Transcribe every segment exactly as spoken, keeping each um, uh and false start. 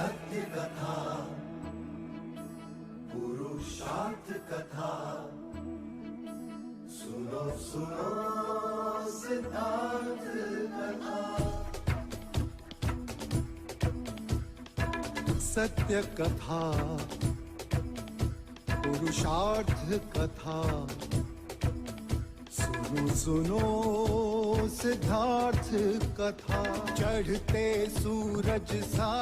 सत्य कथा, पुरुषार्थ कथा, सुनो सुनो सिद्धार्थ कथा। सत्य कथा, पुरुषार्थ कथा, सुनो सुनो सिद्धार्थ कथा। चढ़ते सूरज सा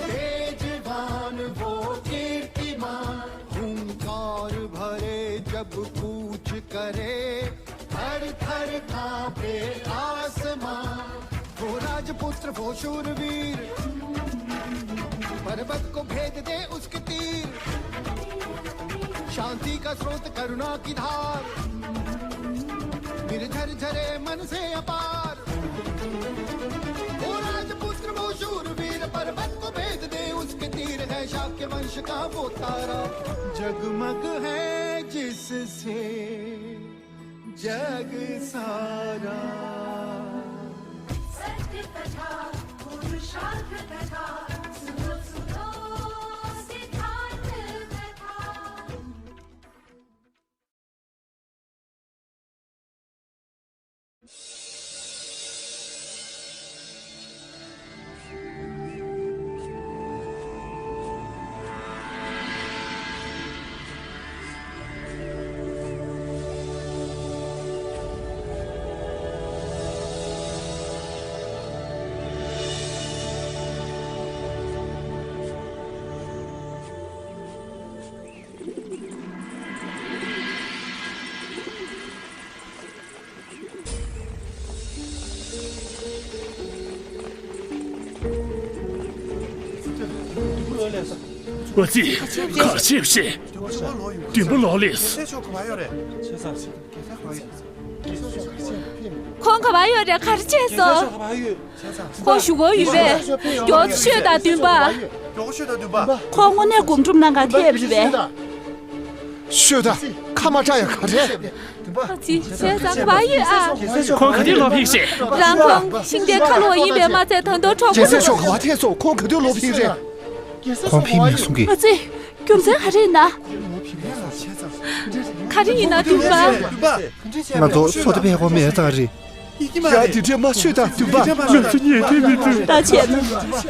तेजवान वो कीर्तिमान, हुंकार भरे जब कूच करे, थर थर कांपे आसमां। वो राजपुत्र वो शूरवीर, पर्वत को भेद दे उसके तीर, शांति का स्रोत करुणा की धार, निर्झर झरे मन से अपार। वो राजपुत्र वो शूरवीर, पर्वत को भेद दे उसके तीर, है शाक्य वंश का वो तारा, जगमग है जिससे जग सारा। सत्य कथा, पुरुषार्थ कथा, सुनो सुनो सिद्धार्थ कथा। ཨ་ཙི། ག་རེ་བྱས་པ་རེད། བདུན་པ་ལོག་སླེབས། ཁོང་ག་པར་ཡོད་རེད། ག་རེ་བྱས་སོང་། ཁོང་བཞུགས་སྒར་ཡོད་པས། མགྱོགས་ཤོད་དང་བདུན་པ། ཁོང་དངོས་གནས་སྒོམ་སྒྲུབ་གནང་གར་ཐད་པ་རེད་པས། ཤོད་དང་། ཁ་མ་གྲག་ཡ་ག་རེ། ཨ་ཙི། བྱས་ཙང་ག་པར་ཡོད་ཨ། ཁོང་ག་དུས་ལོག་ཕེབས་ཤེས། རང་ཁོང་ཤིང་རྟའི་ཁ་ལོ་ཡིན་པས་མ་ཚད། ད་དུང་གྲོགས་པོ། རྒྱལ་སྲས་མཆོག་ག་པར་ཐད་སོང་། ཁོང་ག་དུས་ལོག་ཕེབས་རེད། ཁོང་ཕེབས་མེད་གསུང་གི། ཨ་ཙི། རྒྱུ་མཚན་ག་རེ་ཡིན་ན། ག་རེ་ཡིན་ན་བདུན་པ། ང་ཚོ་སོ་ཏི་ཕེ་ཁོ་མེད་ཙང་རེད། ཡ། དེ་འདྲས་མ་ཤོད་དང་བདུན་པ། ང་ཚོ་ཉན་ཐེངས་མི་ཐུབ། ད་བྱས་ན།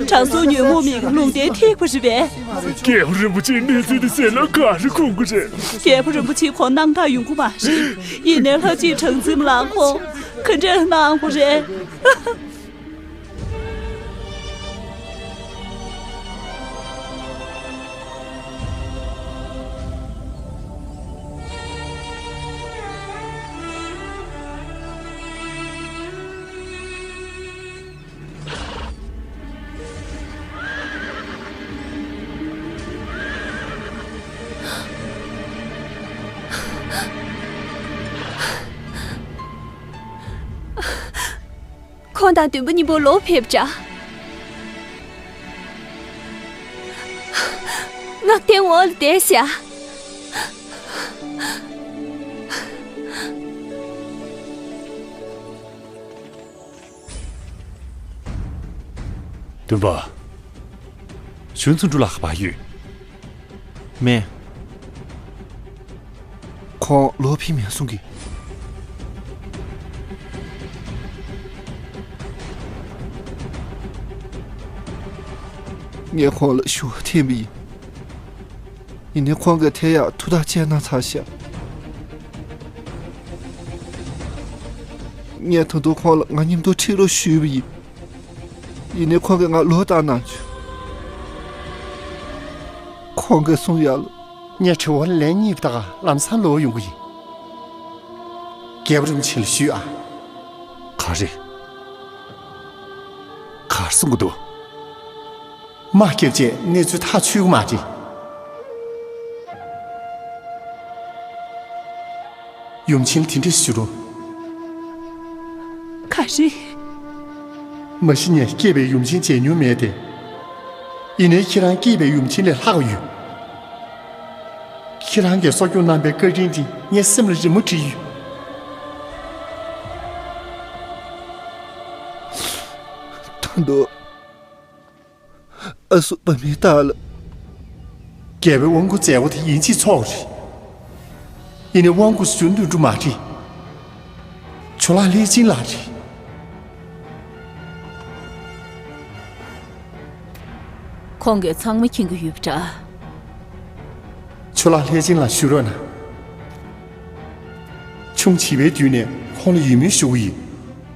དྲང་སྲོང་ཉོན་མོངས་མིག་ལུང་བསྟན་ཐིག་པ་རེད་པས། རྒྱལ་བ་རིན་པོ་ཆེའི་གནས་ཚུལ་དེ་གསན་ན་ག་རེ་ཁུངས་ཀྱི་རེད། རྒྱལ་བ་རིན་པོ་ཆེ་ཁོང་སྣང་དག་ཡོང་གི་མ་རེད། ཡིན་ནའི་ལྷ་གཅིག་གྲངས་འཛིན་ལ་ཁོང་ག་འདྲས་གནང་དགོས་རེད། ཁོང་དང་བདུན་པོ་གཉིས་པོ་ལོག་ཕེབས་འདྲ། ངག་ཐེན་འོག་ལ་བསྡད་ཤག་བདུན་པ། གཞུང་བཙོན་གྲོལ་ལགས་ག་པར་ཡོད། མེད། ཁོང་ལོག་ཕེབས་མེད་གསུང་གི། ངས་ཁོང་ལ་ཞུ་བ་འཐེན་པ་ཡིན། ཡིན་ནའི་ཁོང་གིས་དེ་ཡང་ཐུགས་ཐག་བཅད་གནང་ཚར་ཤག་ངས་ད་དུང་ཁོང་ལ་ང་མཉམ་དུ་ཁྲིད་རོགས་ཞུས་པ་ཡིན། ཡིན་ནའི་ཁོང་གིས་ང་ལོག་བཏང་གནང་བྱུང་། ཁོང་གིས་གསུངས་ཡག་ལ། ངས་དྲི་བ་ལན་གཉིས་པ་ད་ག་ལམ་སང་ལོག་ཡོང་གི་ཡིན། རྒྱལ་བ་རིན་པོ་ཆེ་ལ་ཞུས་ཨ། ག་རེ། ག་རེ་གསུང་གི་འདུག་དམག་བརྒྱབ་རྗེས་གནས་ཚུལ་ཐག་ཆོད་ཀྱི་མ་རེད། ཡུམ་ཆེན་ལ་དེ་འདྲས་ཞུ་རོགས། ག་རེ། མ་གཞི་ངས་སྐྱེས་པའི་ཡུམ་ཆེན་མཇལ་མྱོང་མེད་དེ། ཡིན་ནའི་ཁྱེད་རང་སྐྱེས་པའི་ཡུམ་ཆེན་ལས་ལྷག་གི་ཡོད། ཁྱེད་རང་གིས་གསོ་སྐྱོང་གནང་པའི་བཀའ་དྲིན་དེ་ངས་སེམས་ལ་རི་མོ་བྲིས་ཡོད། ད་དུང་། ཨ་སུ་བ་མེ་ཏཱ་ལ། རྒྱལ་པོའི་དབང་སྐུར་མཛད་སྒོ་དེ་ཡིན་གཅིག་ཚོགས་རེད། ཡིན་ནའི་དབང་སྐུར་ཞུ་དོན་འགྲུབ་མ་རེད། ཇོ་ལགས་ལྷས་སྦྱིན་ལགས་རེད། ཁོང་གིས་ཚང་མ་མཁྱེན་གྱི་ཡོད་པ་འདྲ། ཇོ་ལགས་ལྷས་སྦྱིན་ལགས་ཞུ་རོགས་གནང་། ཆུང་བྱིས་པའི་དུས་ནས་ཁོང་ལ་ཡིད་སྨོན་ཞུ་གི་ཡོད།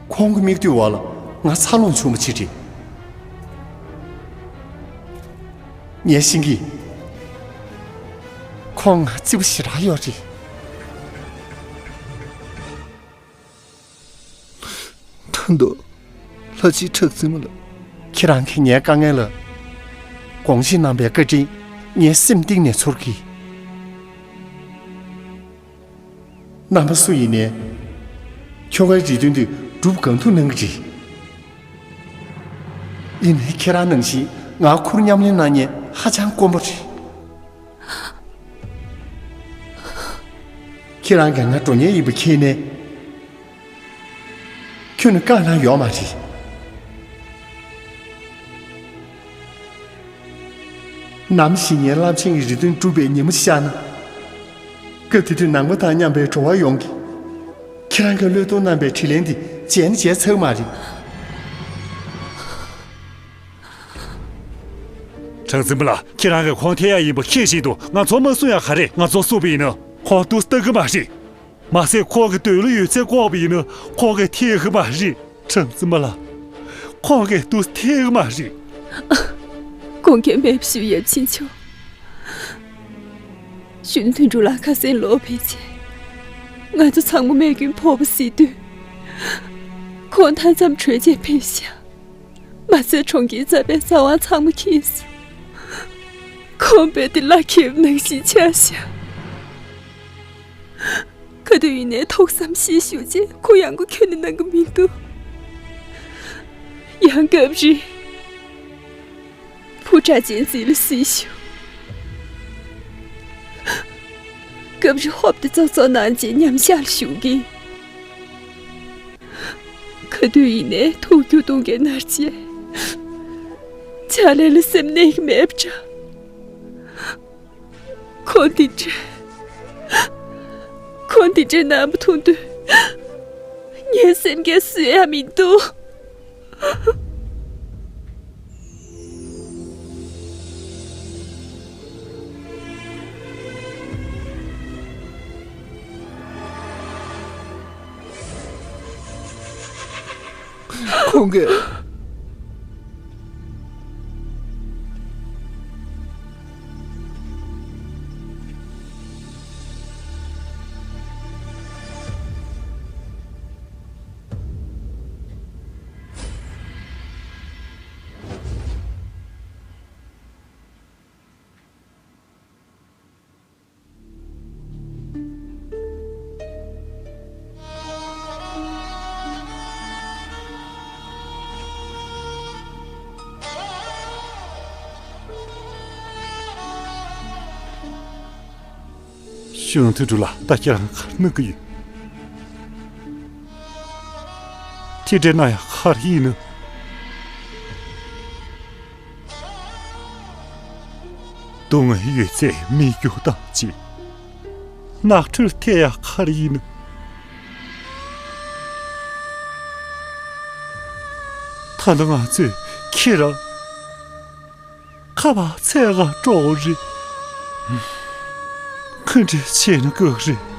ཁོང་གི་མིག་ལྟོས་འོག་ལ་ང་འཚར་ལོངས་བྱུང་བ་ཅིག་རེད། ངས་ཤེས་ཀྱི། ཁོང་ང་བརྩི་བ་ཞེ་དྲག་ཡོད་རེད། ད་དུང་ལྷ་རྗེ་གྲགས་འཛིན་མ་ལགས། ཁྱེད་རང་གིས་ངའི་དཀའ་ངལ་ལ་དགོངས་བཞེས་གནང་བའི་བཀའ་དྲིན་ངས་སེམས་གཏིང་ནས་ཚོར་གི། རྣམ་པ་སུ་ཡིན་ནའི་ཁྱོ་གའི་རེ་འདུན་དེ་སྒྲུབ་གང་ཐུབ་གནང་གི་རེད། ཡིན་ནའི་ཁྱེད་རང་ནང་བཞིན་ང་ཁུར་མཉམ་ལེན་གནང་མཁན་ཧ་ཅང་དཀོན་པོ་རེད། ཁྱེད་རང་གིས་ང་འགྲོ་མཁན་ཡིན་པ་མཁྱེན་ནའི། ཁྱོད་ནི་བཀག་གནང་ཡོད་མ་རེད། ནམ་ཞིག་ངའི་རླབས་ཆེན་གྱི་རེ་འདུན་འགྲུབ་པའི་ཉིན་མོ་ཤར་ན། སྐབས་དེ་དུས་ནང་པ་དང་མཉམ་པའི་འགྲོ་བ་ཡོངས་ཀྱིས་ཁྱེད་རང་གི་བློས་གཏོང་གནང་པའི་དྲིན་ལན་འདི་བརྗེད་ན་བརྗེད་ཚར་མ་རེད། གྲགས་འཛིན་པ་ལགས། ཁྱེད་རང་གིས་ཁོང་འཐེན་ཡག་ཡིན་པ་མཁྱེན་བཞིན་དུ་ང་ཚོ་མ་གསུང་ཡག་ག་རེ། ང་ཚོ་གསུངས་པ་ཡིན་ན་ཁོང་དུ་ལྟ་གི་མ་རེད། མ་ཟད་ཁོང་གི་འདོད་བློ་ཡོད་ཚད་བཀོག་པ་ཡིན་ན་ཁོང་གིས་འཐེན་གི་མ་རེད། གྲགས་འཛིན་པ་ལགས། ཁོང་གིས་དུ་འཐེན་གི་མ་རེད། དགོངས་འགལ་མེད་པ་ཞུ། ཡབ་ཆེན་མཆོག་གཞོན་དོན་གྲུབ་ལགས་ཁ་སང་ལོག་ཕེབས་རྗེས། ང་ཚོ་ཚང་མ་རྨས་སྐྱོན་ཕོག་པ་གཟིགས་དུས། ཁོང་མཐའ་མཚམས་གྲོལ་རྗེས་ཕེབས་ཤག་མ་ཟད་གྲོང་ཁྱེར་རྩ་བའི་རྩ་དབང་ཚང་མ་ཁེངས་སོང་། ཁོང་རྦད་དེ་བླ་འཁྱེར་ནང་བཞིན་ཆགས་ཤག་ག་དུས་ཡིན་ནའི་ཐུགས་བསམ་བཞེས་ཞུ་རྗེས་ཁོ་ཡང་སྒོ་ཁྱོན་ནས་གནང་གི་མི་འདུག་ཡང་སྐབས་རེ། བུ་གྲགས་ཅན་རྩིས་ལ་གཟིགས་ཞུ། སྐབས་རེ་ཧོབ་སྟེ་ཙོག་ཙོག་གནང་རྗེས་མཉམ་བཞག་ལ་བཞུགས་ཀྱིན། ག་དུས་ཡིན་ནའི་ཐུགས་རྒྱུད་སྟོང་གེ་ནར་བྱས། ཕྱག་ལས་ལ་སེམས་གནས་ཀྱི་མེད་པ་འདྲ། ཁོང་འདི་འདྲ། ཁོང་འདི་འདྲའི་རྣམ་པ་མཐོང་དུས། ངའི་སེམས་ཁ་བཟོད་ཡ་མི་འདུག་ཁོང་གིས། གཞོན་དུ་འགྲོ་ལ་ད་ཁྱེད་རང་ག་རེ་གནང་གི་ཡོད། དེ་འདྲ་ན་ཡང་ག་རེ་ཡིན་ནམ། སྡུག་བསྔལ་ཡོད་ཚད་མི་རྒྱུ་བཏང་བྱས། ནགས་ཁྲོད་ཐལ་ཡག་ག་རེ་ཡིན་ནམ། ད་ལྟ་ང་ཚོས་ཁྱེད་རང་ཁ་བ་ཚད་ག་སྤྲོ་བོ་རེད། ག་འདྲ་བྱས་ན་དགའ་རེད།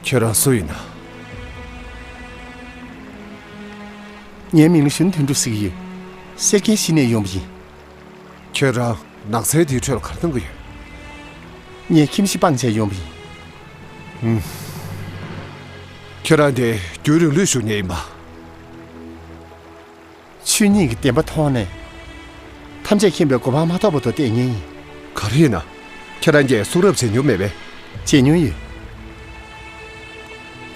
ཁྱོད་རང་སུ་ཡིན་ན། ངའི་མིང་ལ་གཞོན་ནུ་དོན་གྲུབ་ཟེར་གྱི་ཡོད། གསེར་ཁྱེར་བཞེས་ནས་ཡོང་བ་ཡིན། ཁྱོད་རང་ནགས་ཚལ་དེའི་ཁྲོད་ལ་ག་རེ་གཏོང་གི་ཡོད། ངས་ཁྱིམ་གཞིས་སྤང་བྱས་ཡོང་བ་ཡིན། ཨུམ། ཁྱོད་རང་འདིར་རྒྱུན་རིང་ལོས་བཞུགས་མཁན་ཡིན་པ། ཆོས་ཉིད་ཀྱི་བདེན་པ་མཐོང་ནས། ཐམས་ཅད་མཁྱེན་པའི་གོ་འཕང་མ་ཐོབ་བར་དུ་བསྡད་མཁན་ཡིན། ག་རེ་ཡིན་ན། ཁྱེད་རང་གིས་གསུང་རབ་མཇལ་མྱོང་མེད་པས། མཇལ་མྱོང་ཡོད།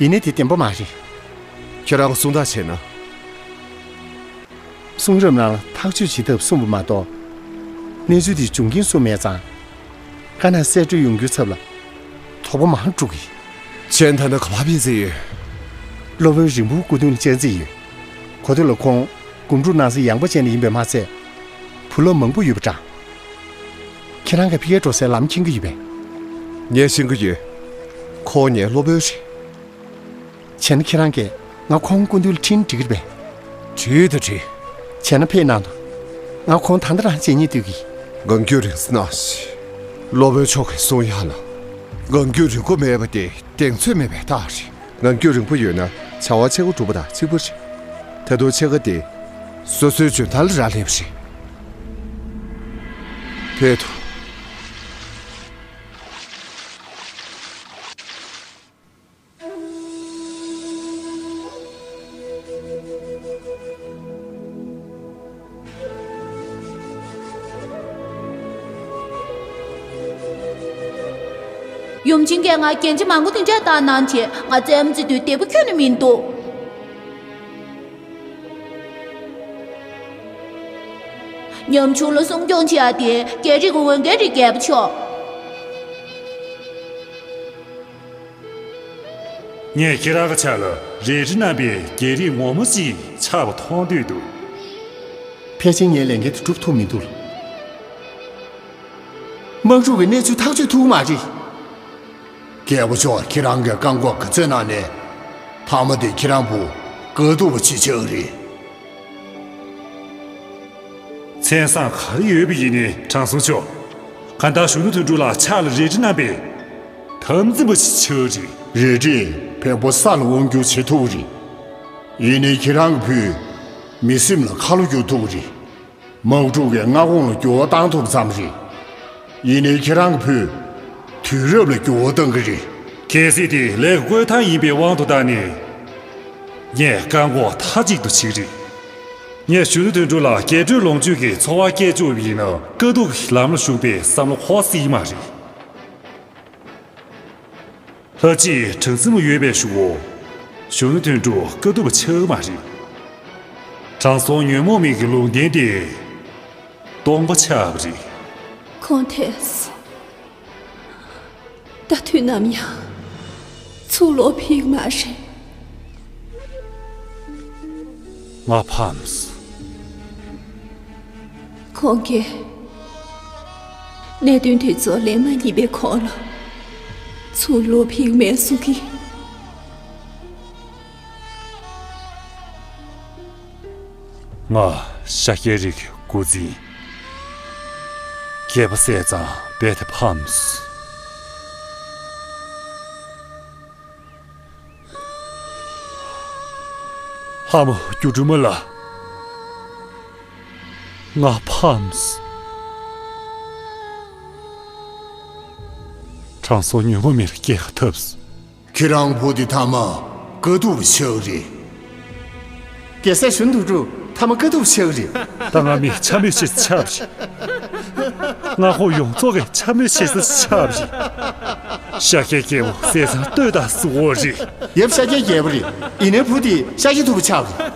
ཡིན་ནའི་དེ་བདེན་པ་མ་རེད། ཁྱེད་རང་གསུང་ཐག་བཅད་ན། གསུང་རབ་ནང་ལ་ཐག་གཅོད་བྱེད་ཐབས་གསུངས་པ་མ་གཏོགས། གནས་ཚུལ་དེའི་འབྱུང་རྐྱེན་གསུངས་མེད་ཙང་། དཀར་ནག་གསལ་བཀྲོལ་ཡོང་རྒྱུའི་ཚབ་ལ་དོགས་པ་མང་དྲུག་གི། ཁྱེད་ད་ལྟ་ག་པར་ཕེབས་རྩིས་ཡོད། སློབ་དཔོན་རིང་པོ་སྐུ་མདུན་ལ་བཅར་རྩིས་ཡོད། གོ་ཐོས་ལ་ཁོང་སྒོམ་སྒྲུབ་གནང་ས་ཡངས་པ་ཅན་ལ་ཡིན་པས་མ་ཚད། བུ་སློབ་མང་པོ་ཡོད་པ་འདྲ། ཁྱེད་རང་གིས་ཕ་གིར་འགྲོ་སའི་ལམ་མཁྱེན་གྱི་ཡོད་པས། ངས་ཤེས་ཀྱི་ཡོད། ཁོང་ངའི་སློབ་དཔོན་རེད། བྱས་ན་ཁྱེད་རང་གིས་ང་ཁོང་སྐུ་མདུན་ལ་ཁྲིད་ན་འགྲིག་གི་རེད་པས། ཁྲིད་དང་ཁྲིད། བྱས་ན་ཕེབས་གནང་དང་། ང་ཁོང་ད་ལྟ་རང་མཇལ་སྙིང་འདོད་ཀྱི། ངང་རྒྱུད་རིང་ས་གནང་ཞིག། སློབ་དཔོན་མཆོག་གིས་གསུང་ཡག་ལ། ངང་རྒྱུད་རིང་པོ་མེད་པ་དེ་གདེང་ཚོད་མེད་པའི་རྟགས་རེད། ངང་རྒྱུད་རིང་པོ་ཡོད་ན་བྱ་བ་ཕྱེད་ཀ་འགྲུབ་པ་དང་གཅིག་པ་རེད། ད་དུང་ཕྱེད་ཀ་དེ་སོ་སོའི་འཇོན་ཐང་ལ་རག་ལས་པ་རེད། ཕེབས་དང་། ཡུམ་ཆེན་གྱིས་ང་རྒྱན་ཆ་མང་པོ་དེ་འདྲ་བཏགས་གནང་བྱས་ང་རྩེད་མོ་རྩེ་དུས་བདེ་པོ་ཁྱོན་ནས་མི་འདུག། ཉམ་ཆུང་ལ་སྲུང་སྐྱོང་བྱེད་ཡ་དེ་རྒྱལ་རིགས་ཀྱི་འོས་འགན་རེད། རྒྱལ་པོ་མཆོག། ངས་ཁྱེད་རང་གི་ཕྱག་ལ་རལ་གྲི་བསྣམས་པའི་རྒྱལ་རིགས་ངོ་མ་ཞིག་ཆགས་པ་མཐོང་འདོད་འདུག། ཕལ་ཆེར་ངས་ལས་འགན་དེ་སྒྲུབ་ཐུབ་མི་འདུག། དམག་འཁྲུག་གི་གནས་ཚུལ་ཐག་གཅོད་ཐུབ་ཀྱི་མ་རེད། རྒྱལ་པོ་མཆོག་ཁྱེད་རང་གིས་བཀག་འགོག་ག་ཚོད་གནང་ནའི། མཐའ་མ་དེ་ཁྱེད་རང་བུ་དཀའ་སྡུག་པ་ཅིག་ཆགས་ཀྱི་རེད། མཚན་བཟང་ག་རེ་ཡོད་པ་ཡིན་ནའི་དྲང་སྲོང་མཆོག། གང་ལྟར་གཞོན་ནུ་དོན་གྲུབ་ལགས་ཕྱག་ལ་རལ་གྲི་བསྣམས་པའི་དམ་འཛིན་པ་ཞིག་ཆགས་ཀྱི་རེད། རལ་གྲིས་བེམ་པོ་ས་ལ་དབང་བསྒྱུར་བྱེད་ཐུབ་ཀྱི་རེད། ཡིན་ནའི་ཁྱེད་རང་གི་བུས་མི་སེམས་ལ་ཁ་ལོ་བསྒྱུར་ཐུབ་ཀྱི་རེད། དམག་འཁྲུག་གིས་མངའ་ཁོངས་ལ་འགྱུར་བ་བཏང་ཐུབ་ཙམ་རེད། ཡིན་ནའི་ཁྱེད་རང་གི་བུས་དུས་རབས་ལ་འགྱུར་བ་གཏང་གི་རེད། གལ་སྲིད་དེ་ལས་ཀྱི་བསྐོས་ཐང་ཡིན་པའི་དབང་དུ་བཏང་ནས། ངས་བཀག་འགོག་མཐའ་གཅིག་ཏུ་བྱེད་ཀྱི་རེད། ངས་གཞོན་ནུ་དོན་གྲུབ་ལ་རྒྱས་སྤྲོས་ལོངས་སྤྱོད་ཀྱི་འཚོ་བ་སྐྱེལ་བཅུག་པ་ཡིན་ན་དཀའ་སྡུག་གི་ལམ་ལ་ཞུགས་པའི་བསམ་བློ་འཁོར་སྲིད་ཀྱི་མ་རེད། ལྷ་གཅིག་གྲངས་འཛིན་པ་ཡོད་པའི་གཞུག་གུ། གཞོན་ནུ་དོན་གྲུབ་དཀའ་སྡུག་པ་ཆགས་ཀྱི་མ་རེད། དྲང་སྲོང་ཉོན་མོངས་མི་གི་ལུང་བསྟན་དེ་སྟོང་པ་ཆགས་པ་རེད། ཁོང་ཐེས། ད་དུས་ནམ་ཡང་ཚུར་ལོག་ཕེབས་མ་རེད། ང་ཕམ་སོང་། ཁོང་གིས་གནད་དོན་དེ་ཚོ་ལན་མ་རྙེད་པའི་གོང་ལ་ཚུར་ལོག་ཕེབས་མེད་གསུང་གི། ང་ཤཱཀྱའི་རིགས་ཀྱི་འགོ་འཛིན། སྐྱེས་པ་བསད་ཙང་རྦད་དེ་ཕམ་སོང་། ལྷ་མོ་སྒྱུ་འཕྲུལ་མ་ལགས། ང་ཕམ་སོང་། དྲང་སྲོང་ཉོན་མོངས་མི་ལ་སྐྱེལ་ག་ཐུབ་སོང་། ཁྱེད་རང་བུ་དེ་མཐའ་མ་དཀའ་སྡུག་པ་ཆགས་ཀྱི་རེད། རྒྱལ་སྲས་གཞོན་ནུ་དོན་གྲུབ་མཐའ་མ་དཀའ་སྡུག་པ་ཆགས་ཀྱི་རེད། ད་ང་མི་འཆམ་མཐུན་ཆེ་ས་ཆགས་པ་རེད། མངའ་ཁོངས་ཡོངས་རྫོགས་ཀྱི་འཆམ་མཐུན་ཆེ་ས་ཆགས་པ་རེད། ཤཱཀྱའི་རྒྱལ་པོ་བསད་ཙང་ལྟོས་དང་གཟུ་བོ་རེད། ཡབ་ཤཱཀྱའི་རྒྱལ་པོ་རེད། ཡིན་ནའི་བུ་དེ་ཤཱཀྱ་ཐུབ་པ་ཆགས་པ་རེད།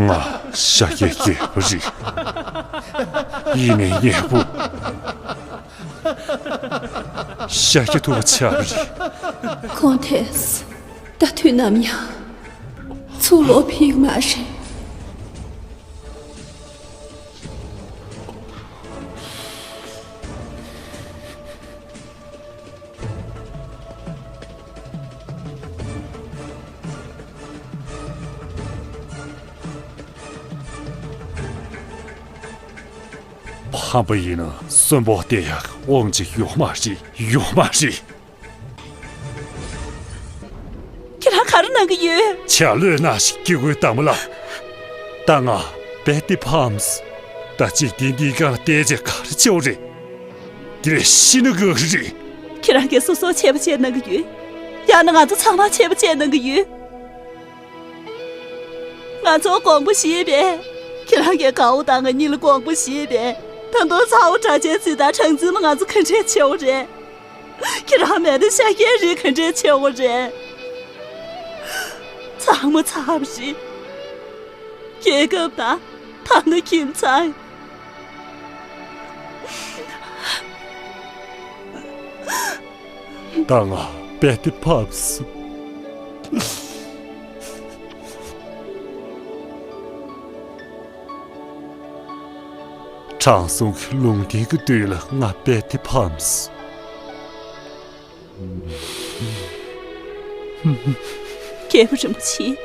ང་ཤཱཀྱའི་རྒྱལ་པོ་རེད། ཡིན་ནའི་ངའི་བུ་ཤཱཀྱ་ཐུབ་པ་ཆགས་པ་རེད། ཁོང་ཐེས། ད་དུས་ནམ་ཡང་ཚུར་ལོག་ཕེབས་མ་རེད། ཕམ་པ་ཡིན་ན་གསོན་པོ་བསྡད་ཡག་དབང་ཅིག་ཡོད་མ་རེད། ཡོད་མ་རེད། ཁྱེད་ལོས་ན་ཞིག་སྐྱེ་དགོས་དང་མོ་ལ། ད་ང་བེ་ཏི་ཕམ་སི། ད་ཅིག་དེ་འདིའི་སྒང་ལ་བལྟས་རྗེས་ག་རེ་བྱེད་འོ་རེད། དེ་ལས་ཤི་ནི་གི་རེད། ཁྱེད་རང་གིས་སོ་སོ་ཆད་པ་བྱས་གནང་གི་ཡོད། ཡང་ན་ང་ཚོ་ཚང་མ་ཆད་པ་བྱས་གནང་གི་ཡོད། ང་ཚོ་དགོངས་པ་བཞེས་པས། ཁྱེད་རང་གིས་དགའ་བོ་དང་ང་གཉིས་ལ་དགོངས་པ་བཞེས་པས། ད་དུང་ཚ་བོ་གྲྭ་ཆེན་ཚེ་དང་གྲངས་འཛིན་མ་ང་ཚོ་ག་འདྲས་བྱེད་འོ་རེད། ཁྱེད་རང་མེད་ན་ཤ་སྐྱེས་རིགས་ག་འདྲས་ཆེ་བོ་རེད། ཚང་མ་ཚར་བ་རེད། རྒྱལ་ཁབ་དང་ཐ་ན་ཁྱིམ་ཚང་། ད་ང་བེ་ཏི་ཕམ་སི། དྲང་སྲོང་གི་ལུང་བསྟན་གྱི་དུས་ལ་ང་བེ་ཏི་ཕམ་སི། རྒྱལ་པོ་རིན་པོ་ཆེ།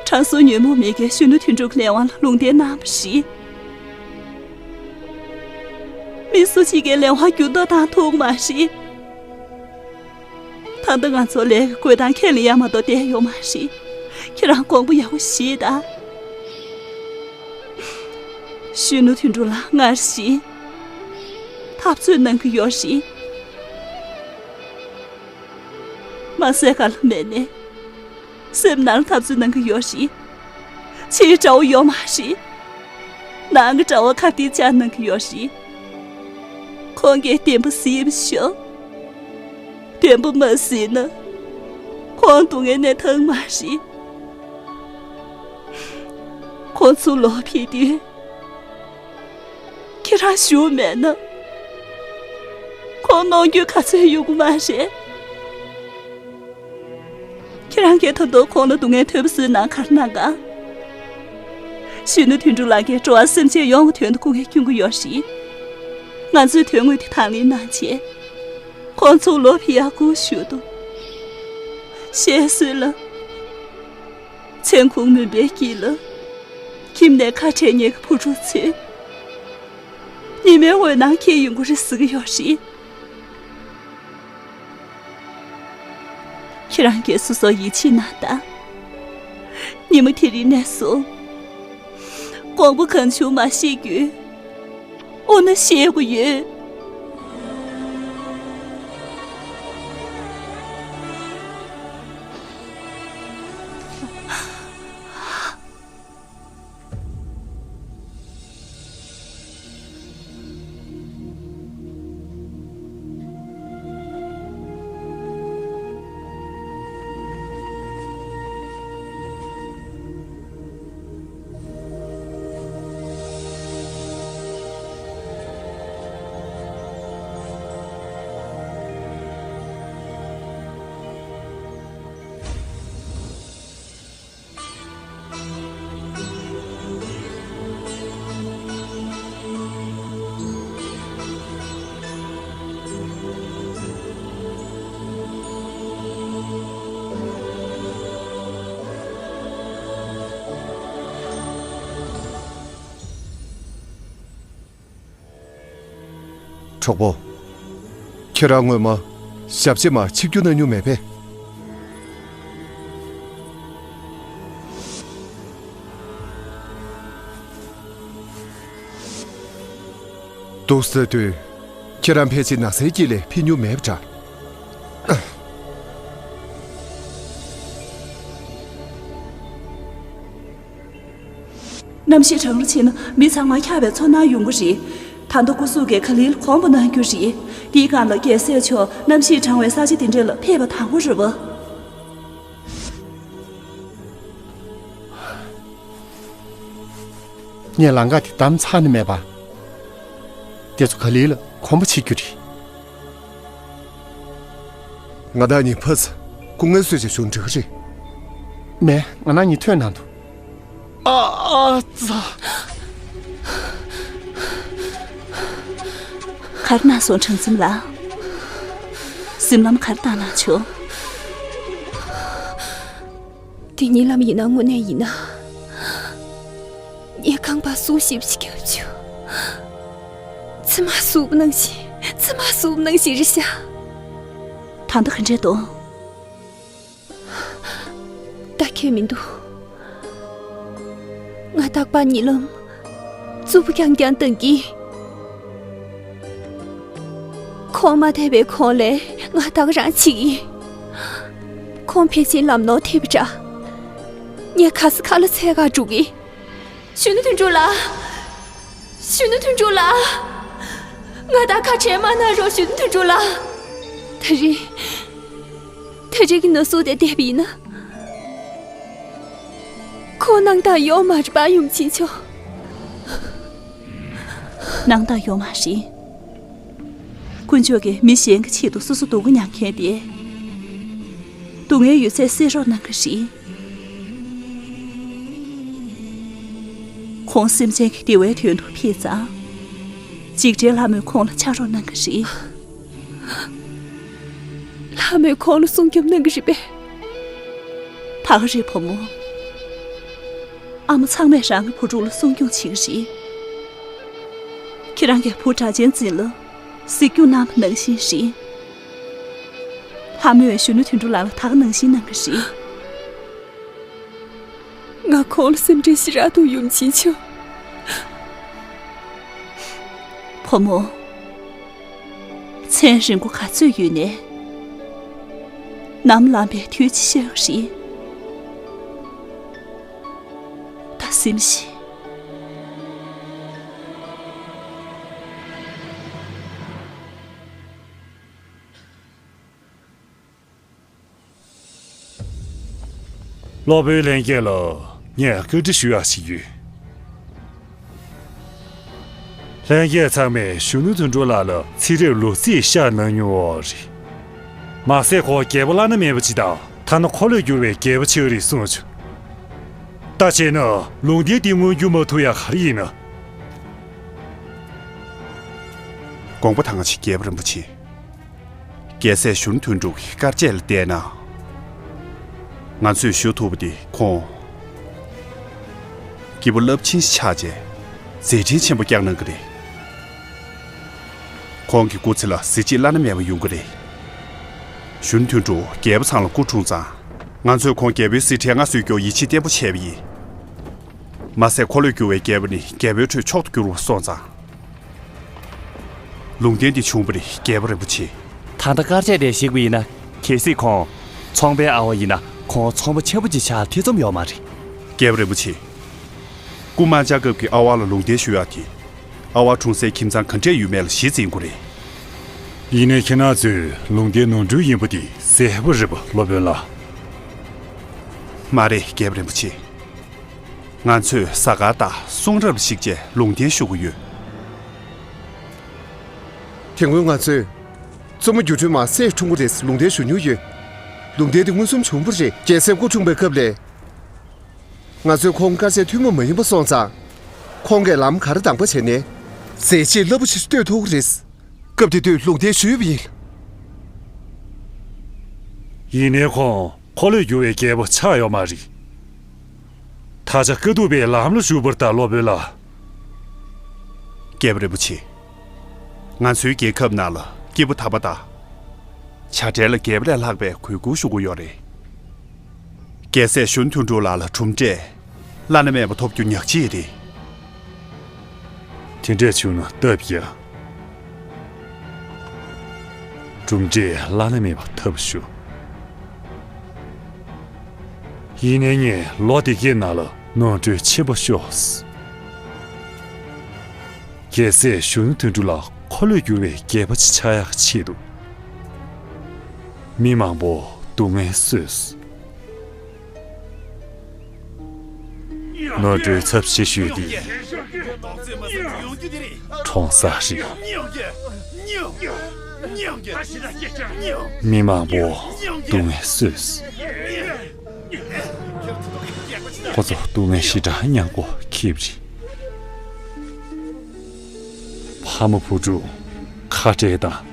དྲང་སྲོང་ཉོན་མོངས་མི་དགེ་གཞོན་ནུ་དོན་གྲུབ་ལས་དབང་ལ་ལུང་བསྟན་གནང་བ་རེད། མི་སུ་ཞིག་གིས་ལས་དབང་འགྱུར་ལྡོག་བཏང་ཐུབ་མ་རེད། ད་ལྟ་ང་ཚོ་ལས་ཀྱི་བཀོད་སྟངས་ཁས་ལེན་ཡག་མ་གཏོགས་བསྡད་ཡོད་མ་རེད། ཁྱེད་རང་དགོངས་པ་ཡག་པོ་བཞེས་དང་། གཞོན་ནུ་དོན་གྲུབ་ལགས་སྔར་བཞིན་འཐབ་རྩོད་གནང་གི་ཡོད་རེད། མ་ཟད་ག་ལ་མེད་ནས། སེམས་ནང་འཐབ་རྩོད་གནང་གི་ཡོད་རེད། ཕྱིའི་དགྲ་བོ་ཡོད་མ་རེད། ནང་གི་དགྲ་བོ་ཁ་གཏད་བཅག་གནང་གི་ཡོད་རེད། ཁོང་གིས་བདེན་པ་གཟིགས་པ་ཤོག་བདེན་པ་མ་གཟིགས་ན། ཁོང་སྡུག་བསྔལ་ནས་ཐར་མ་རེད། ཁོང་ཚུར་ལོག་ཕེབས་དུས། ཁྱེད་རང་བཞུགས་མེད་ན། ཁོང་གནོང་འགྱོད་ག་ཚོད་ཡོང་གི་མ་རེད། ཁྱེད་རང་གིས་ད་དུང་ཁོང་ལ་སྡུག་བསྔལ་ཐོལ་པ་བཟོས་ན་ག་རེ་གནང་ག་གཞོན་ནུ་དོན་གྲུབ་ལགས་ཀྱིས་འགྲོ་བ་སེམས་ཅན་ཡོངས་ཀྱི་དོན་དུ་སྐུ་ངལ་སྐྱོན་གྱི་ཡོད་རེད། ང་ཚོའི་དོན་དངོས་དེ་དང་ལེན་གནང་བྱས། ཁོང་ཚོ་ལོ་ཕི་ཡ་སྐུ་ཞུ་དུ། ཞེས་གསོལ་ལ། མཚན་གུང་མུན་པའི་དཀྱིལ་ལ། ཁྱིམ་ནས་ཁ་བྲལ་ཉེ་གི་བུ་ཕྲུག་ཚོས། ཉི་མའི་འོད་སྣང་འཁྱེར་ཡོང་གི་རེད་ཟེར་གི་ཡོད་རེད། ཁྱེད་རང་གིས་སོ་སོར་ཡིད་ཆེས་གནང་དང་། ཉི་མ་དེ་རིང་ནས་བཟུང་། དགོངས་པ་གང་བྱུང་མ་བཞེས་རྒྱུ། འོ་ན་བཞེས་དགོས་ཡོད། གྲོགས་པོ། ཁྱེད་རང་སྔོན་མ་ཞབས་རྗེས་མར་ཆིབས་བསྒྱུར་གནང་མྱོང་མེད་པས། འདུག་ཟེར་དུས། ཁྱེད་རང་ཕལ་ཆེར་ན་ཚའི་དཀྱིལ་ལས་ཕེབས་མྱོང་མེད་པ་འདྲ། གནམ་གཤིས་གྲང་རུ་ཕྱིན་ན་མི་ཚང་མ་འཁྱག་པའི་ཚོར་སྣང་ཡོང་གི་རེད། ད་ལྟ་སྐུ་གཟུགས་ཀྱིས་ག་ལེར་གོམས་པ་གནང་རྒྱུ་རེད། འདིའི་སྒང་ལ་རྒྱལ་སྲས་མཆོག་གནམ་གཤིས་གྲང་བའི་ས་ཆ་དེ་འདྲ་ལ་ཕེབས་པ་དང་པོ་རེད་པ། ངས་ལམ་ཁ་དེ་བདམས་ཚར་ནི་མེད་པ། དེ་ཚོ་ག་ལེར་ལ་གོམས་པ་བྱེད་རྒྱུ་རེད། ང་དང་གཉིས་ཕར་ཚུར་སྐུ་ངལ་གསོ་བྱས་བྱུང་འགྲིག་གི་རེད། མེད། ང་རང་གཉིས་ཐོན་གནང་འདུག་ཨ་ཨ་ཙ། ག་རེ་གནང་སོང་དྲང་སེམས་ལགས། གཟིམ་ལམ་ག་རེ་བཏང་གནང་བྱུང་། འདི་གཉིད་ལམ་ཡིན་ན་དངོས་གནས་ཡིན་ན། ངས་རྐང་པ་ཟུག་ཞིབ་ཞིག་བརྒྱབ་བྱུང་། མཆིལ་མ་ཟུག་ནང་བཞིན། མཆིལ་མ་ཟུག་ནང་བཞིན་རེད་ཤག་ད་ལྟ་ག་འདྲས་འདུག་ཁྱད་མི་འདུག་ང་རྟག་པར་གཉིད་ལམ་རྩུབ་པོ་རྐྱང་རྐྱང་བཏང་གི། ཁོང་མ་ཐེ་བའི་གོང་ལས་ང་ད་ག་རང་འཆི་གི། ཁོང་ཕལ་ཆེར་ལམ་ནོར་ཐེབས་པ་འདྲ། ངས་ག་ས་ག་ལ་འཚོལ་ག་འགྲོ་གི། གཞོན་ནུ་དོན་གྲུབ་ལགས། གཞོན་ནུ་དོན་གྲུབ་ལགས། ང་དང་ཁ་བྲལ་མ་གནང་རོགས། གཞོན་ནུ་དོན་གྲུབ་ལགས། ད་རེས། ད་རེས་ཀྱི་ན་ཟུག་དེ་བསྡད་པ་ཡིན་ན། ཁོ་སྣང་དག་ཡོད་མ་རེད་པ། ཡུམ་ཆེན་མཆོག་སྣང་དག་ཡོད་མ་རེད། དཀོན་མཆོག་གིས་མི་གཞན་གྱི་ཆེད་དུ་སོ་སོ་སྡུག་པོ་མྱངས་མཁན་དེ། སྡུག་བསྔལ་ཡོད་ཚད་སེལ་རོགས་གནང་གི་རེད། ཁོང་སེམས་ཅན་གྱི་བདེ་བའི་དོན་དུ་ཕེབས་ཙང་། འཇིགས་བྲལ་ལྷ་མོས་ཁོང་ལ་ཕྱག་རོགས་གནང་གི་རེད། ལྷ་མོས་ཁོང་ལ་སྲུང་སྐྱོབ་གནང་གི་རེད་པས། ད་ག་རེད་བུ་མོ། ཨ་མ་ཚང་མས་རང་གི་བུ་ཕྲུག་ལ་སྲུང་སྐྱོང་བྱེད་ཀྱི་རེད། ཁྱེད་རང་གི་བུ་སྒྲ་གཅན་འཛིན་ལ་གཟིགས་སྐྱོང་གནང་བ་ནང་བཞིན་རེད། ལྷ་མོས་གཞོན་ནུ་དོན་གྲུབ་ལགས་ལ་ད་ག་ནང་བཞིན་གནང་གི་རེད། ང་ཁོང་ལ་སེམས་ཁྲལ་ཞེ་དྲག་འདུག་ཡུམ་ཆེན་མཆོག་བུ་མོ། མཚན་རིང་པོ་ག་ཚོད་ཡོད་ནས། ནམ་ལངས་པའི་དུས་ཅི་ཤེས་རེད། ད་སེམས་ཤིག་སློབ་དཔོན་ལྷན་རྒྱས་ལ་ངས་བཀའ་འདྲི་ཞུ་ཡག་ཞིག་ཡོད། ལྷན་རྒྱས་ཚང་མས་གཞོན་ནུ་དོན་གྲུབ་ལགས་ལ་ཚེ་རབས་ལོ་ཚིགས་བཤད་གནང་མྱོང་བ་རེད། མ་ཟད་ཁོང་རྒྱལ་པོ་བླ་ན་མེད་པ་ཅིག་དང་ཐ་ན་འཁོར་ལོས་སྒྱུར་བའི་རྒྱལ་པོ་ཆགས་ཀྱི་རེད་གསུངས་བྱུང་། ད་བྱས་ན་ལུང་བསྟན་འདི་མངོན་འགྱུར་མ་ཐུབ་ཡག་ག་རེ་ཡིན་ན། དགོངས་པ་དང་ཆེ་རྒྱལ་པོ་རིན་པོ་ཆེ། རྒྱལ་སྲས་གཞོན་ནུ་དོན་གྲུབ་ཀྱི་དཀར་ཆས་ལ་བལྟས་ན། ང་ཚོས་ཞུ་ཐུབ་པ་དེ་ཁོང་སྐྱེས་བུ་རླབས་ཆེན་ཞིག་ཆགས་རྗེས་མཛད་འཕྲིན་ཆེན་པོ་བསྐྱངས་གནང་གི་རེད། ཁོང་གི་སྐུ་ཚེ་ལ་གཟི་བརྗིད་བླ་ན་མེད་པ་ཡོང་གི་རེད། གཞོན་ནུ་དོན་གྲུབ་རྒྱལ་པོ་ཚང་ལ་སྐུ་འཁྲུངས་ཙང་། ང་ཚོས་ཁོང་རྒྱལ་པོའི་གཟི་ཁྲིར་མངའ་གསོལ་རྒྱུར་ཡིད་ཆེས་བརྟན་པོ་བྱས་པ་ཡིན། མ་ཟད་འཁོར་ལོས་སྒྱུར་བའི་རྒྱལ་པོ་ནི་རྒྱལ་པོའི་ཁྲོད་མཆོག་ཏུ་གྱུར་པ་སོང་ཙང་། ལུང་བསྟན་འདི་བྱུང་བ་རེད་རྒྱལ་པོ་རིན་པོ་ཆེ། ད་ལྟ་དཀར་ཆས་དེ་གཟིགས་པ་ཡིན་ན་གལ་སྲིད་ཁོང་ཚོང་པའི་ཨ་བ་ཡིན་ན་ཁོང་ཚོང་པ་ཆེན་པོ་ཅིག་ཆགས་ཐེ་ཚོམ་ཡོད་མ་རེད། རྒྱལ་པོ་རིན་པོ་ཆེ། སྐུ་དམར་འབྱར་སྐབས་ཀྱི་ཨ་བ་ལ་ལུང་བསྟན་ཞུ་ཡག་དེ། ཨ་བ་འཁྲུངས་སའི་ཁྱིམ་ཚང་ག་འདྲས་ཡོད་མེད་ལ་གཞི་འཛིན་དགོས་རེད། ཡིན་ནའི་ཁྱེད་རང་ཚོས་ལུང་བསྟན་ནོར་འཁྲུལ་ཡིན་པ་དེ་གསལ་པོ་རེད་པ་སློབ་དཔོན་ལགས། མ་རེད་རྒྱལ་པོ་རིན་པོ་ཆེ། ང་ཚོས་གཟའ་སྐར་དང་གསུང་རབ་ལ་གཞིགས་བྱས་ལུང་བསྟན་ཞུ་གི་ཡོད། དེ་སྔོན་ང་ཚོས་བཙུན་མོ་སྒྱུ་འཕྲུལ་མ་སྲས་འཁྲུངས་པ་རེད་ལུང་བསྟན་ཞུ་མྱོང་ཡོད། ལུང་བསྟན་དེ་མངོན་སུམ་བྱུང་བ་རེད། རྒྱལ་སྲས་སྐུ་འཁྲུངས་པའི་སྐབས་ལ། ང་ཚོས་ཁོང་དཀར་ཆས་ཐུན་མོང་མ་ཡིན་པ་སོང་ཙང་། ཁོང་གིས་ལམ་ག་རེ་དང་པོ་བྱས་ནས། མཛད་རྗེས་རླབས་པོ་ཆེ་ཞིག་གཏོད་ཐུབ་ཀྱི་རེད། སྐབས་དེ་དུས་ལུང་བསྟན་ཞུས་པ་ཡིན། ཡིན་ནའི་ཁོང་འཁོར་ལོས་སྒྱུར་བའི་རྒྱལ་པོ་ཆགས་ཡོད་མ་རེད། ད་ཆ་དཀའ་ཐུབ་པའི་ལམ་ལ་ཞུགས་པར་གདའ་སློབ་དཔོན་ལགས། རྒྱལ་པོ་རིན་པོ་ཆེ། ང་ཚོའི་རྒྱལ་ཁབ་ནང་ལ་སྐྱེས་བུ་དམ་པ་དང་། བྱ་བྲལ་ལ་རྒྱལ་པོ་ལས་ལྷག་པའི་གུས་བཀུར་ཞུ་དགོས་ཡོད་རེད། རྒྱལ་སྲས་གཞོན་དོན་གྲུབ་ལགས་ལ་གྲུབ་འབྲས་བླ་ན་མེད་པ་ཐོབ་རྒྱུ་ཉག་གཅིག་རེད། དེ་འདྲས་བྱུང་ན་སྟབས་ཡག་གྲུབ་འབྲས་བླ་ན་མེད་པ་ཐོབ་ཞུ། ཡིན་ནའི་ངས་ལོ་འདི་གའི་ནང་ལ་ནོར་འཁྲུལ་ཆེན་པོ་ཤོར། རྒྱལ་སྲས་གཞོན་ནུ་དོན་གྲུབ་ལགས་འཁོར་ལོས་སྒྱུར་བའི་རྒྱལ་པོ་ཅིག་ཆགས་ཡག་ཆེད་དུ། མི་མང་པོ་སྡུག་བསྔལ་བཟོས། ནོར་འཁྲུལ་ཚབས་ཆེ་ཤོས་དེ་གྲོང་གསེབ་རེད། མི་མང་པོ་སྡུག་བསྔལ་བཟོས། ཁོ་ཚོ་སྡུག་བསྔལ་ཞེ་དྲག་མྱངས་པ་ཁྱབ་རེད། ཕ་མ་བུ་ཕྲུག་ཁ་བྲལ་དང་།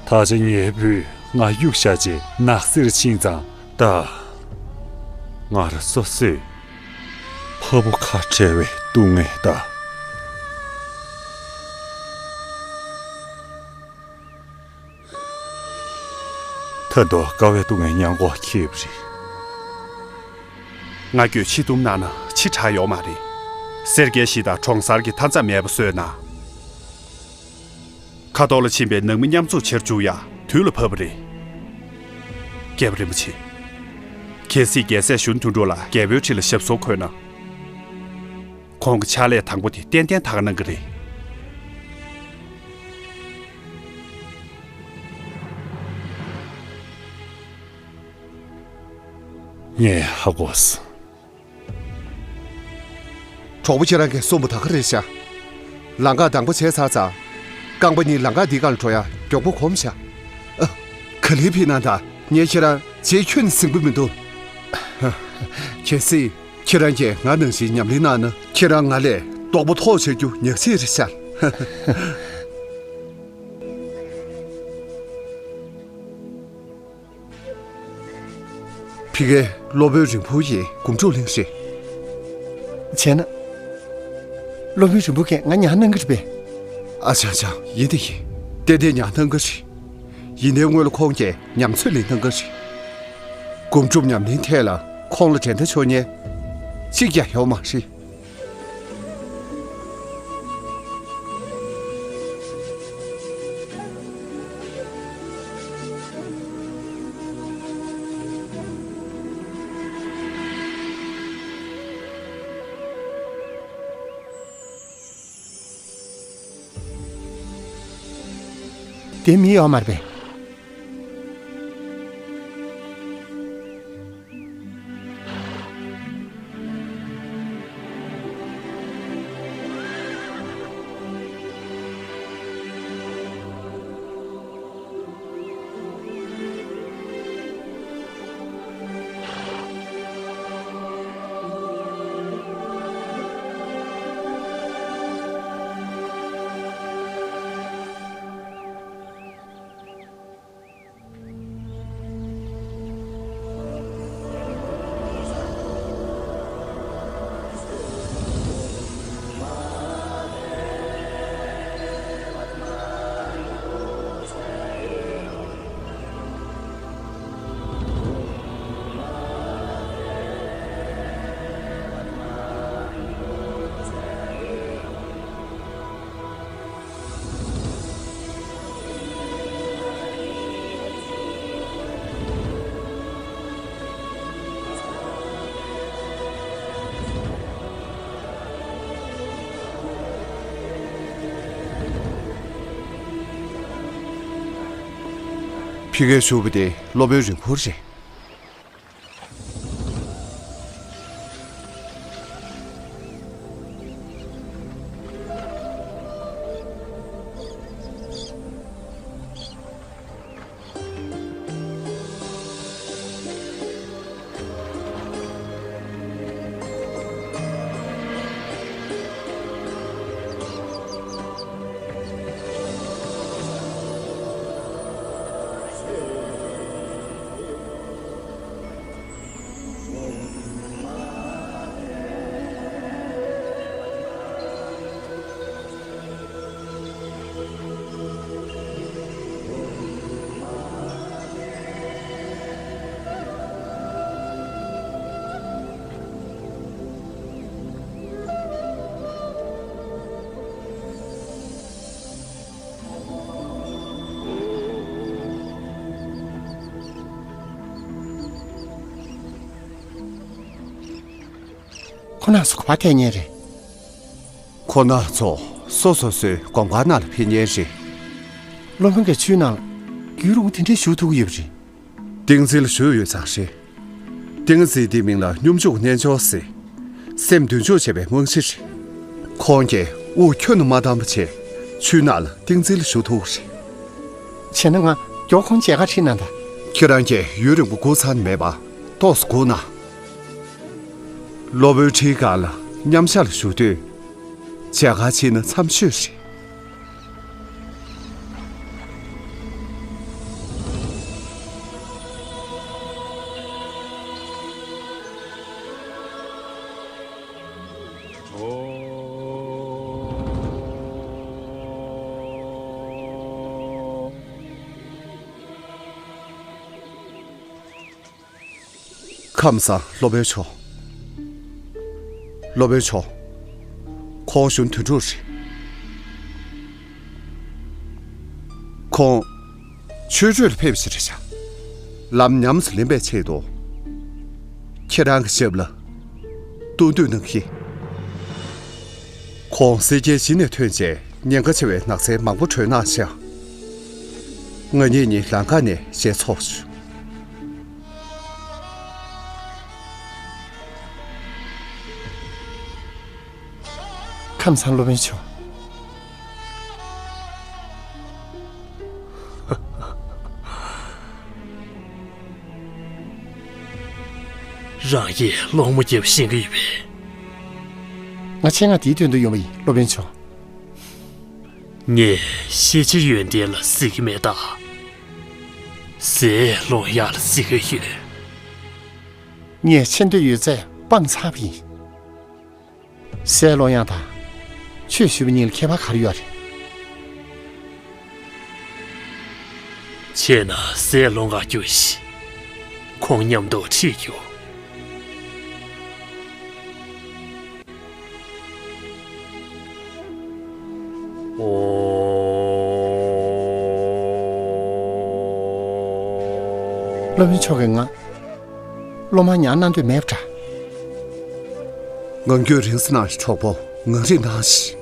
ད་ཆ་ངའི་བུས་ང་གཡུགས་བཞག་རྗེས་ནགས་གསེབ་ཕྱིན་ཙང་། ད་ང་རང་སོ་སོས་ཕ་བུ་ཁ་བྲལ་བའི་སྡུག་བསྔལ་དང་། ད་དུང་དཀའ་བས་སྟོང་བའི་མྱང་འགོག་ཁེལ་བ་རེད། ང་རྒྱལ་ཕྱིས་བཏུམ་གནང་ན་ཕྱི་དྲག་ཡོག་མ་རེད། སེར་སྐྱའི་གཞིས་དང་གྲོང་གསར་གྱི་མཐའ་མཚམས་མེད་པ་བཟོས་ན། ཁ་ཐོག་ལ་ཕྱིན་པའི་ནང་མི་མཉམ་འཛོམས་བྱེད་རྒྱུ་ཡ་དུས་ལ་བབ་པ་རེད། རྒྱལ་བ་རིན་པོ་ཆེ། གལ་སྲིད་རྒྱལ་སྲས་གཞོན་དོན་གྲུབ་ལ་རྒྱལ་པོའི་ཁྲི་ལ་ཞབས་སོར་འཁོད་ན། ཁོང་གི་ཕྱག་ལས་དང་པོ་དེ་ཏན་ཏན་ད་ག་གནང་གི་རེད། ངས་ཧ་གོ་སོང་། གྲོགས་པོ་ཁྱེད་རང་གིས་གསུངས་པ་ད་ག་རེད་ཤག་ལམ་ཁ་དང་པོ་བྱས་ཚར་ཙང་། རྐང་པ་གཉིས་ལམ་ཁ་འདི་སྒང་ལ་འགྲོ་ཡ་མགྱོགས་པོ་གོམས་ཤག་ཨ། ག་ལེར་ཕེབས་གནང་དང་། ངས་ཁྱེད་རང་རྗེས་ཁྱོན་ནས་ཟིན་གྱི་མི་འདུག་གལ་སྲིད་ཁྱེད་རང་གིས་ང་ནང་བཞིན་ཉམས་ལེན་གནང་ན། ཁྱེད་རང་ང་ལས་རྡོག་པོ་མཐོ་བྱ་རྒྱུ་ཉག་གཅིག་རེད་ཤག་ཕ་གིའི་སློབ་དཔོན་རིང་པོ་ཡིས་སྒོམ་སྒྲུབ་གླེང་རེད། བྱས་ན། སློབ་དཔོན་རིང་པོ་གིས་ང་ཉར་གནང་གི་རེད་པས། ཨ་ཅག་ཅག་ཡིན་དེ་ཡིན། ཏན་ཏན་ཉར་གནང་གི་རེད། ཡིན་ནའི་སྔོན་ལ་ཁོང་གིས་ཉམས་ཚོད་ལེན་གནང་གི་རེད། སྒོམ་སྒྲུབ་ཉམས་ལེན་ཐད་ལ་ཁོང་ལ་འགྲན་ཟླ་ཆོག་མཁན་གཅིག་ཀྱང་ཡོད་མ་རེད། དེ་མི་ཡོད་མ་རེད་པས། ཕ་གིར་བཞུགས་པ་དེ་སློབ་དཔོན་རིང་པོ་རེད། ཁོ་རྣམ་ཚོ་ག་པར་ཐད་མཁན་རེད། ཁོ་རྣམ་ཚོ་སོ་སོ་སོའི་སྒོམ་ཁང་ནང་ལ་ཕེབས་མཁན་རེད། སློབ་དཔོན་གྱིས་ཆུའི་ནང་ལ་རྒྱུན་རིང་པོ་དེ་འདྲའི་བཞུགས་ཐུབ་ཀྱི་ཡོད་པ་རེད། ཏིང་འཛིན་ལ་བཞུགས་ཡོད་ཙང་རེད། ཏིང་འཛིན་དེའི་མིང་ལ་སྙོམས་འཇུག་རྣལ་འབྱོར་ཟེར། སེམས་མདུན་འཇུག་བྱེད་པའི་རྨང་གཞི་རེད། ཁོང་གིས་དབུགས་ཁྱོན་ནས་མ་བཏང་བ་བྱས་ཆུའི་ནང་ལ་ཏིང་འཛིན་ལ་བཞུགས་ཐུབ་ཀྱི་རེད། བྱས་ན་ང་མགྱོགས་ཁོང་མཇལ་ཁ་ཁྲིད་གནང་དང་། ཁྱེད་རང་གིས་ཡུན་རིང་པོ་སྒུག་ཚར་ནས་མེད་པ་ཏོག་ཙམ་སྒུག་གནང་། སློབ་དཔོན་ཁྲིའི་སྒང་ལ་མཉམ་ཞག་ལ་བཞུགས་དུས། མཇལ་ཁ་ཕྱིན་ན་འཚམས་ཤོས་རེད། ཁམས་བཟང་སློབ་དཔོན་མཆོག་སློབ་དཔོན་མཆོག་ཁོང་གཞོན་དོན་གྲུབ་རེད། ཁོང་ཆོས་ཁྲོད་ལ་ཕེབས་པ་ཞིག་རེད་ཤག་ལམ་ཉམས་སུ་ལེན་པའི་ཆེད་དུ། ཁྱེད་རང་གི་ཞབས་ལ་གཏོང་འདོད་གནང་གི། ཁོང་སེར་སྐྱའི་གཞི་ནས་ཐོན་རྗེས་ཉེན་ཁ་ཆེ་བའི་ནགས་ཚལ་མང་པོ་བྲོས་གནང་ཤག་ང་གཉིས་གཉིས་ལམ་ཁ་ནས་ཞལ་ཚོགས་བྱུང་། ཁམས་བཟང་སློབ་དཔོན་མཆོག་རང་གིས་སློང་མོ་རྒྱབ་ཤེས་ཀྱི་ཡོད་པས། ང་ཆེད་མངགས་དེའི་དོན་དུ་ཡོང་བ་ཡིན་སློབ་དཔོན་མཆོག་ངས་ཤེས་བྱ་ཡོན་ཏན་ལ་གཟིགས་ཀྱི་མེད་ད། ཟས་སློང་ཡག་ལ་གཟིགས་ཀྱི་ཡོད། ངས་ཆེ་འདོད་ཡོད་ཚད་སྤངས་ཚར་བ་ཡིན། ཟས་སློང་ཡག་དང་ཆོས་ཞུ་བ་གཉིས་ལ་ཁྱད་པར་ག་རེ་ཡོད་རེད། ཆེད་མངགས་ཟས་སློང་གར་རྒྱུགས་ཤིག་ཁོང་མཉམ་དུ་ཁྲིད་རྒྱུགས། སློབ་དཔོན་མཆོག་གིས་ང་སློབ་མ་ཉར་གནང་འདོད་མེད་པ་འདྲ། ངང་རྒྱུད་རིང་ཙམ་གནང་ཞིག་གྲོགས་པོ། ངང་རིང་གནང་ཞིག་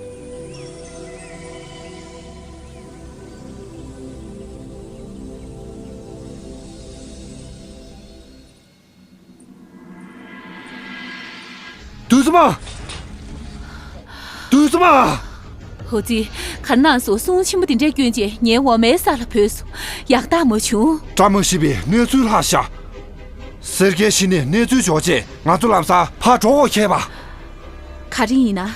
བདུད་རྩི་མ། བདུད་རྩི་མ། ཧོ་ཙི། ག་རེ་གནང་སོང་། སྲུང་ཆེན་པོ་དེ་འདྲས་བསྐྱོན་རྗེས་ངའི་འོ་མའི་ས་ལ་བུད་སོང་། ཡག་རྟགས་མ་བྱུང་། བཀྲ་མ་ཤིས་པའི་གནས་ཚུལ་ལྷག་ཤག་སེར་སྐྱའི་གཞི་ནས་གནས་ཚུལ་འབྱོར་རྗེས་ང་ཚོ་ལམ་སང་ཕར་འགྲོ་དགོས་ཁེལ་བ། ག་རེ་ཡིན་ན།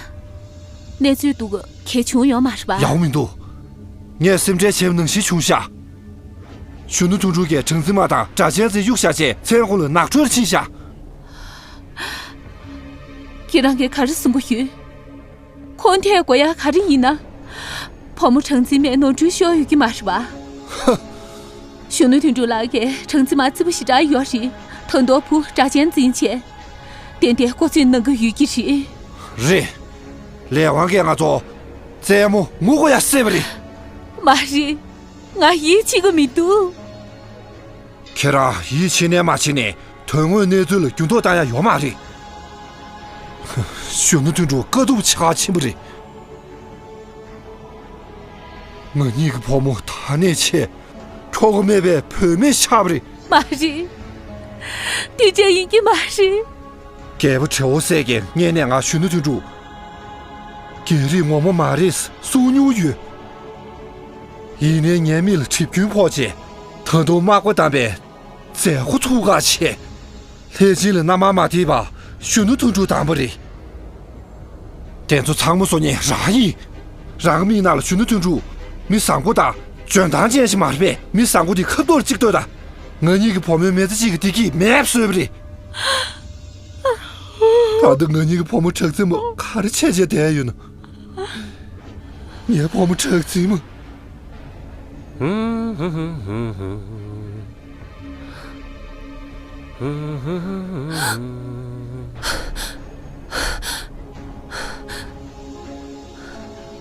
གནས་ཚུལ་སྡུག་ག་གལ་བྱུང་ཡོད་མ་རེད་པ། ཡག་པོ་མི་འདུག་ངས་སེམས་ཁྲལ་བྱས་པ་ནང་བཞིན་བྱུང་ཤག་གཞོན་ནུ་དོན་གྲུབ་ཀྱིས་གྲངས་འཛིན་མ་དང་སྒྲ་གཅན་འཛིན་གཡུགས་བཞག་རྗེས་མཚན་གུང་ལ་ནགས་ཁྲོད་ཕྱིན་ཤག་ཁྱེད་རང་གིས་ག་རེ་གསུང་གི་ཡོད། ཁོང་ཐད་དགོས་ཡག་ག་རེ་ཡིན་ན། བུ་མོ་གྲངས་འཛིན་མས་ནོར་འཁྲུལ་ཤོར་ཡོད་ཀྱི་མ་རེད་པ། གཞོན་ནུ་དོན་གྲུབ་ལགས་ཀྱིས་གྲངས་འཛིན་མ་རྩིས་པ་ཞེ་དྲག་ཡོད་རེད། ད་དུང་བུ་སྒྲ་གཅན་འཛིན་བྱས། ཏན་ཏན་མགོ་ཚོས་གནང་གི་ཡོད་ཀྱི་རེད། རེད། ལས་དབང་གིས་ང་ཚོ་རྩེད་མོ་ངུ་དགོས་ཡག་བསད་པ་རེད། མ་རེད། ང་ཡིད་ཆེས་ཀྱི་མི་འདུག་ཁྱེད་རང་ཡིད་ཆེས་ནས་མ་ཆེས་ནས་དོན་དངོས་གནས་ཚུལ་ལ་འགྱུར་ལྡོག་བཏང་ཡག་ཡོད་མ་རེད། གཞོན་ནུ་དོན་གྲུབ་དཀའ་སྡུག་ཆེ་ཁག་ཆེན་པོ་རེད། ང་གཉིས་ཀྱི་བུ་མོ་ད་ནས་ཆེ། ཁྱོ་ག་མེད་པའི་བུད་མེད་ཆགས་པ་རེད། མ་རེད། དེ་འདྲ་ཡིན་གྱི་མ་རེད། རྒྱལ་པོ་དྲེའུ་སྲས་ཀྱི་སྔས་ནས་ང་གཞོན་ནུ་དོན་གྲུབ། རྒྱལ་རིགས་ངོ་མ་མ་རེད་གསུང་མྱོང་ཡོད། ཡིན་ནའི་ངའི་མིག་ལ་གྲིབ་སྐྱོན་ཕོག་རྗེས་ད་དུང་མག་པ་བསྡམས་པའི་མཛད་སྒོ་ཚུགས་ཁག་ཆེ། ལྷས་སྦྱིན་ལ་མནའ་མར་མ་ཐེབས་པ་གཞོན་ནུ་དོན་གྲུབ་དང་པོ་རེད། དེ་ཚོ་ཚང་མ་བཟོ་མཁན་རང་ཡིན། རང་གི་མིག་ནང་ལ་གཞོན་ནུ་དོན་གྲུབ་མི་བཟང་པོ་དང་འཇོན་ཐང་ཅན་ཞིག་མ་རེད་པས། མི་བཟང་པོ་དེ་ཁ་ཐོར་གཅིག་ལྟོས་དང་། ང་གཉིས་ཀྱི་བུ་མོའི་མི་ཚེ་གཅིག་གི་བདེ་སྐྱིད་མེད་པ་བཟོས་པ་རེད། ད་ལྟ་ང་གཉིས་ཀྱི་བུ་མོ་གྲགས་འཛིན་མ་ག་རེ་བྱས་བྱས་བསྡད་ཡོད་ན། ངའི་བུ་མོ་གྲགས་འཛིན་མ།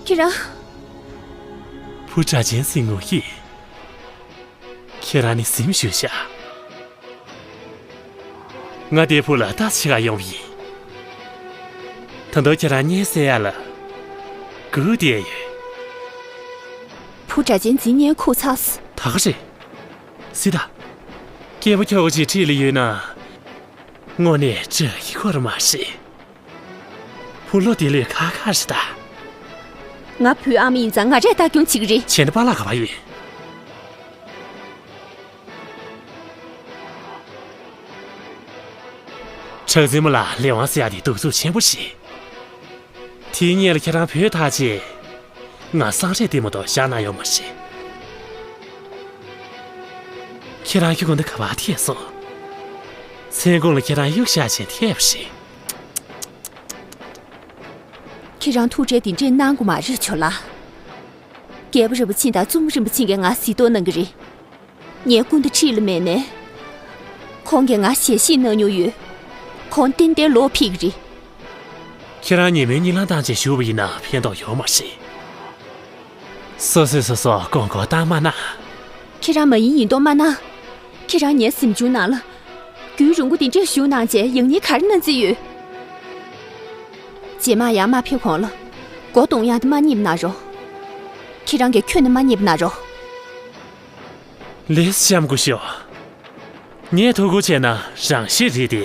ཁྱེད་རང་། བུ་སྒྲ་གཅན་འཛིན་ངོ་ཤེས། ཁྱེད་རང་ནི་གཟིམ་བཞུགས་ཤག་ང་དེ་བུ་ལ་ལྟ་ཞིག་ག་ཡོང་བ་ཡིན། ད་དུང་ཁྱེད་རང་སྙན་གསན་ཡག་ལ་སྒུག་བསྡད་ཡོད། བུ་སྒྲ་གཅན་འཛིན་སྙན་ཁུག་ཚར་སོང་། ད་ག་རེད། སི་ཏཱ། སྐྱེས་བུ་ཁྱོ་ག་ཅིག་འཁྲིས་ལ་ཡོད་ན། དངོས་གནས་དགྲ་ཡི་ཁོ་ར་མ་རེད། བུ་ལོ་དེ་ལོས་ཁ་ཁ་རེད་ད། ང་བུའི་ཨ་མ་ཡིན་ཙང་ང་རས་ལྟ་སྐྱོང་བྱེད་ཀྱི་རེད། བྱས་ན་པཱ་ལགས་ག་པར་ཡོད། གྲགས་འཛིན་མ་ལ་ལས་དབང་ཟེར་ཡག་དེ་གདུག་རྩུབ་ཆེན་པོ་རེད། དེའི་སྔོན་ལ་ཁྱེད་རང་བུད་ཐག་ཆོད། ང་སང་རས་དེ་མ་གཏོགས་བཞག་གནང་ཡོད་མ་རེད། ཁྱེད་རང་ཁྱོ་ག་འདི་ག་པར་ཐད་སོང་། མཚན་གུང་ལ་ཁྱེད་རང་གཡུག་བཞག་བྱས་ཐད་པ་རེད། ཁྱེད་རང་ཐུགས་ཁྲལ་དེ་འདྲས་གནང་དགོས་མ་རེད་ཆོ་ལགས། རྒྱལ་པོ་རིན་པོ་ཆེ་དང་བཙུན་མོ་རིན་པོ་ཆེ་གིས་ང་གཟིགས་རྟོག་གནང་གི་རེད། ངའི་སྐུ་མདུན་འཁྲིས་ལ་མེད་ནའི། ཁོང་གིས་ང་ཞལ་བཞེས་གནང་མྱོང་ཡོད། ཁོང་ཏན་ཏན་ལོག་ཕེབས་ཀྱི་རེད། ཁྱེད་རང་ཉིན་མོའི་གཉིད་ལམ་བཏང་བྱས་བཞུགས་པ་ཡིན་ན་ཕན་ཐོགས་ཡོད་མ་རེད། སོ་སོས་སོ་སོ་སྐོར་སྐོར་བཏང་མ་གནང་། ཁྱེད་རང་མ་ཡིན་ཡིན་མདོག་མ་གནང་། ཁྱེད་རང་ངའི་གཟིམ་ཆུང་ནང་ལ་རྒྱུན་རིང་པོ་འདི་འདྲས་བཞུགས་གནང་བྱས་ཡང་སྙིང་ག་རེ་གནང་རྩིས་ཡོད། རྗེས་མ་ཡང་མ་ཕེབས་གོང་ལ་སྒོ་རྡུང་ཡག་དེ་མ་རྙེད་ན་རོགས། ཁྱེད་རང་གིས་ཁྱོན་ནས་མ་རྙེད་ན་རོགས། ལེགས་སོ། གཤམ་སྐུ་ཞབས། ངས་ཐུགས་ཁུར་བྱས་ན་རང་ཤེད་རེད་དེ།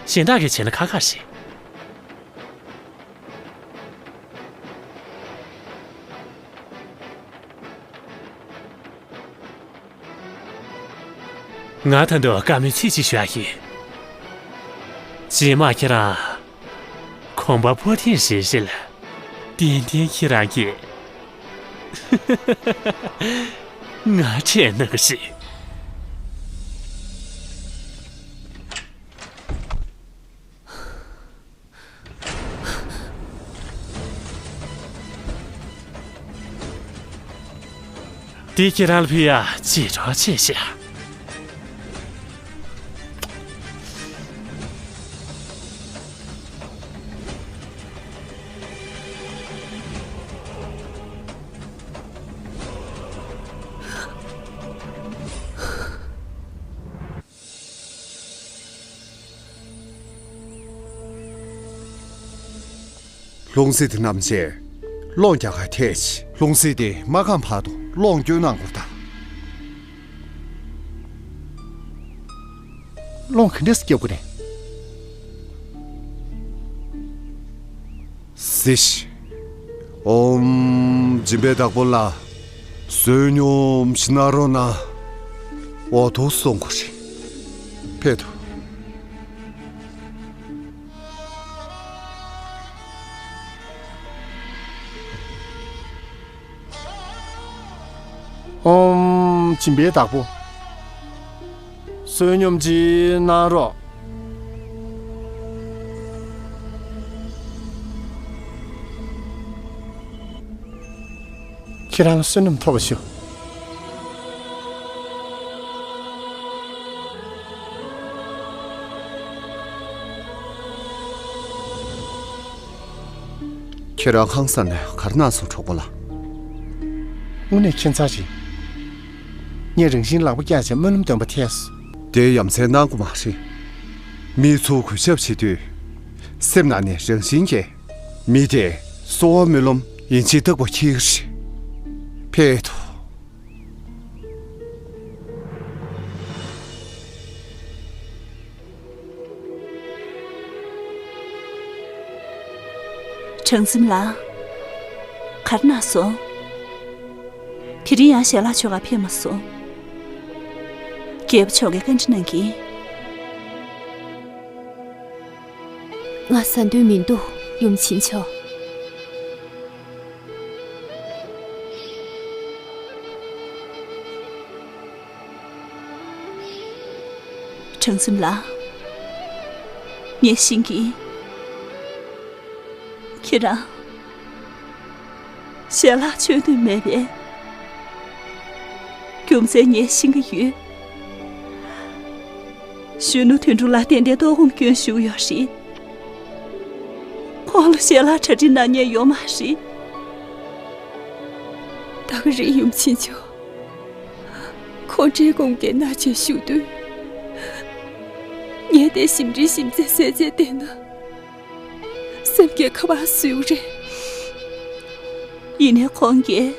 གཞན་དག་གིས་བྱས་ན་ཁག་ཁག་རེད། ང་ད་དུང་བཀའ་མོལ་ཚིག་གཅིག་ཞུ་ཡ་ཡིན། རྗེས་མ་ཁྱེད་རང་གོམ་པ་སྤོ་ཐེངས་རེ་རེ་ལ། ཏན་ཏན་ཁྱེད་རང་གིས་ང་ཁྲིད་གནང་གི་རེད། འདི་ཁྱེད་རང་ལ་ཕུལ་ཡ་ཅིག་གྲོགས་བྱས་ཤག་ལྷུང་བཟེད་དེ་བསྣམས་བྱས། སློང་རྒྱག་ག་ཐད་ཅིག་ལྷུང་བཟེད་དེ་མ་གང་བར་དུ་སློང་སྐྱོན་གནང་དགོས་ད། སློང་ག་འདྲས་སྐྱོབ་དགོས་རེད། སྲིད་ཞི། ཨོམ་སྦྱིན་པའི་བདག་པོ་ལ། བསོད་སྙོམས་ཤིག་གནང་རོགས་གནང་། འོ་དོ་སོང་གོ་ཤིག་ཕེབས་དོ། ཨོམ་སྦྱིན་པའི་བདག་པོ། བསོད་སྙོམས་ཅིག་གནང་རོགས། ཁྱེད་རང་བསོད་ནམས་ཐོབ་པ་ཞུ། ཁྱེད་རང་ཁང་གསར་ནས་ག་རེ་གནང་སོང་གྲོགས་པོ་ལགས། དངོས་གནས་ཁྱད་མཚར་ཞིག་ངས་རང་བཞིན་ལག་པ་བཀྱགས་བྱས་སྨོན་ལམ་འདོན་པ་ཐལ་སོང་། དེ་ཡ་མཚན་གནང་དགོས་མ་རེད། མི་ཚོ་གུས་ཞབས་བྱེད་དུས། སེམས་ནང་ནས་རང་བཞིན་གྱིས། མི་དེས་གསོལ་བ་སྨོན་ལམ་ཡིན་གཅིག་ལྟ་བུ་འཁྱེར་གྱི་རེད། ཕེབས་དོ། གྲང་ཟིམ་ལགས། ག་རེ་གནང་སོང་། དེ་རིང་ཡང་ཞལ་ལག་མཆོད་གར་ཕེབས་མ་སོང་། རྒྱལ་པོ་མཆོག་གིས་བཀའ་འདྲི་གནང་གིས། ང་ཟ་འདོད་མི་འདུག་ཡུམ་ཆེན་མཆོག་གྲང་ཟིམ་ལགས། ངས་ཤེས་ཀྱི། ཁྱེད་རང་ཞལ་ལག་མཆོད་འདོད་མེད་པས། རྒྱུ་མཚན་ངས་ཤེས་ཀྱི་ཡོད། གཞོན་ནུ་དོན་གྲུབ་ལགས་ཏན་ཏན་ལྟོགས་སྐོམ་སྐྱོན་ཞུགས་ཡོད་རེད། ཁོང་ལ་ཞལ་ལག་གྲ་སྒྲིག་གནང་མཁན་ཡོད་མ་རེད། ད་ག་རེད་ཡུམ་ཆེན་མཆོག་ཁོང་བཀྲེས་སྐོམ་གྱི་མནར་གཅོད་ཞུགས་དུས། ངས་དེ་ཞིམ་འདྲིས་ཞིམ་ཚད་ཟས་བཅད་བསྡད་ན། སེམས་ཀྱི་ཁ་པར་བཟོས་རེད། ཡིན་ནའི་ཁོང་གིས།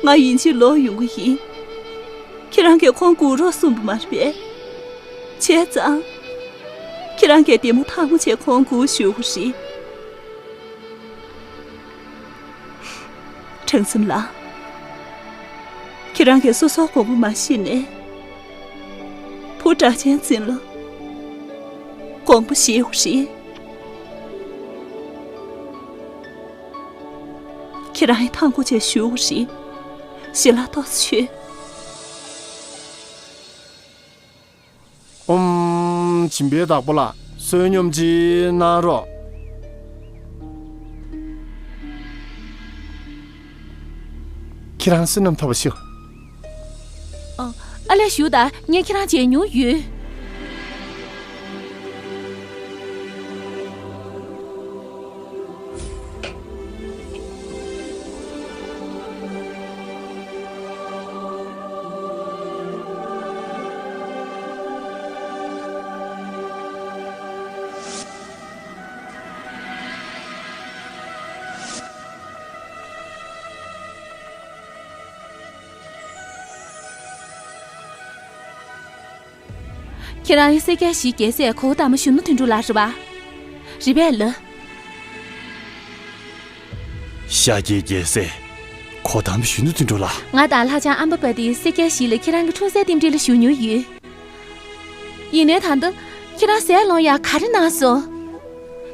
ང་ཡིན་གཅིག་ལོག་ཡོང་གི་ཡིན། ཁྱེད་རང་གིས་ཁོང་སྒུག་རོགས་གསུངས་པ་མ་རེད་པས། བྱས་ཙང་། ཁྱེད་རང་གིས་བདེ་མོ་ཐང་མོ་བྱས་ཁོང་སྒུག་བཞུགས་དགོས་རེད། གྲང་ཟིམ་ལགས། ཁྱེད་རང་གིས་སོ་སོའི་དགོངས་པ་མ་བཞེས་ནས། བུ་སྒྲ་གཅན་འཛིན་ལ་དགོངས་པ་བཞེས་དགོས་རེད། ཁྱེད་རང་ཡང་ཐང་སྒུག་བྱས་བཞུགས་དགོས་རེད། ཞལ་ལག་ཏོག་ཙམ་མཆོད། ཨོམ། སྦྱིན་པའི་བདག་པོ་ལགས་བསོད་སྙོམས་ཅིག་གནང་རོགས། ཁྱེད་རང་བསོད་ནམས་ཐོབ་པ་ཞུ། ཨ། ཨ་ལས། བཞུགས་དང་། ངས་ཁྱེད་རང་མཇལ་མྱོང་ཡོད། ཁྱེད་རང་ཡང་སེར་སྐྱ་བཞིའི་རྒྱལ་སྲས་གོའུ་ཏམ་གཞོན་ནུ་དོན་གྲུབ་ལགས་རེད་པ། རེད་པས་ལགས། ཤཱཀྱའི་རྒྱལ་སྲས་གོའུ་ཏམ་གཞོན་ནུ་དོན་གྲུབ་ལགས། ང་དང་ལྷ་ལྕམ་ཨམ་བ་པ་ཏི་སེར་སྐྱ་བཞི་ལ་ཁྱེད་རང་གི་འཁྲུངས་སའི་རྟེན་འབྲེལ་ལ་ཞུ་མྱོང་ཡོད། ཡིན་ནའི་ད་ལྟ་ཁྱེད་རང་ཟས་སློང་ཡག་ག་རེ་གནང་སོང་།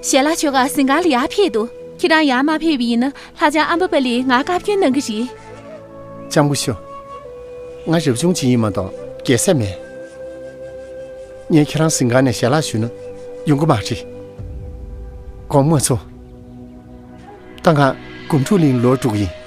ཞལ་ལག་མཆོད་གར་གཟིམ་ཁང་ལ་ཡར་ཕེབས་འདུག་ཁྱེད་རང་ཡར་མ་ཕེབས་པ་ཡིན་ན་ལྷ་ལྕམ་ཨམ་བ་པ་ལིས་ང་བཀའ་བཀྱོན་གནང་གི་རེད། ལྕམ་སྐུ་ཞབས། ང་རབ་བྱུང་ཅིག་ཡིན་མ་གཏོགས་རྒྱལ་སྲས་མེད། ངས་ཁྱེད་རང་གཟིམ་ཁང་ནས་ཞལ་ལག་ཞུས་ན་ཡོང་གི་མ་རེད། དགོངས་པ་མ་ཚོམ། ད་ང་སྒོམ་སྒྲུབ་གླིང་ལོག་འགྲོ་གི་ཡིན།